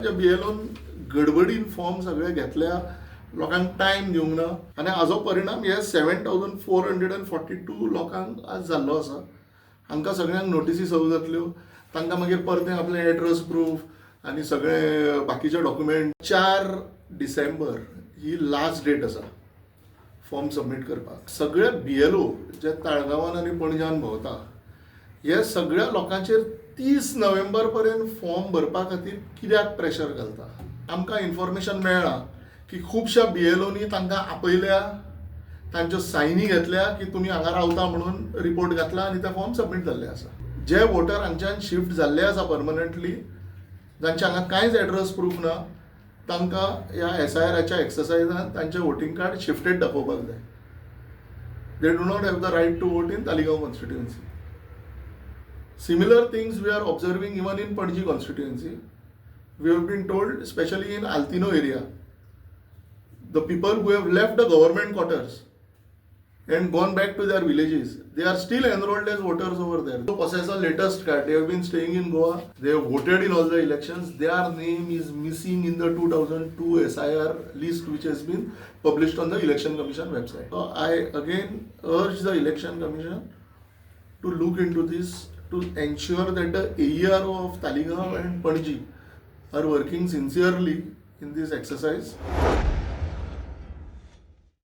बीएलओन गडबडीन form सगळे घेतल्या, लोकांक टायम दिवंक ना आनी हाजो परिणाम हे 7442 लोकांक आज जाल्लो आसा. हांकां सगळ्यांक नोटिसी सर्व जातल्यो. तांकां मागीर परतें आपलें एड्रेस प्रूफ आनी सगळे बाकीचे डॉक्युमेंट. 4 डिसेंबर ही लास्ट डेट आसा फॉर्म सबमीट करपाक. सगळे बीएलओ जे ताळगांवान आनी पणज्यान भोंवता, हे सगळ्या लोकांचेर 30 नोव्हेंबर पर्यंत फॉर्म भरपा खातीर कित्याक प्रेशर घालता? आमकां इन्फॉर्मेशन मेळ्ळां की खुबश्या बीएलओनी तांकां आपयल्या, तांच्यो सायनी घेतल्या की तुमी हांगा रावता म्हणून रिपोर्ट घातला आनी ते फॉर्म सबमीट जाल्ले आसा. जे वोटर हांगच्यान शिफ्ट जाल्ले आसा परमनंटली, जांचे हांगा कांयच एड्रेस प्रूफ ना, तांकां ह्या एसआयआराच्या एक्सरसायजान तांचें वोटींग कार्ड शिफ्टेड दाखोवपाक जाय. They do not have the right to vote in Taleigao constituency. Similar things we are observing even in Panaji constituency. We have been told, especially in Altino area, the people who have left the government quarters and gone back to their villages, they are still enrolled as voters over there. They possess a latest card. They have been staying in Goa. They have voted in all the elections. Their name is missing in the 2002 SIR list, which has been published on the Election Commission website. So I again urge the Election Commission to look into this, to ensure that the AERO of Taleigao and Panaji are working sincerely in this exercise.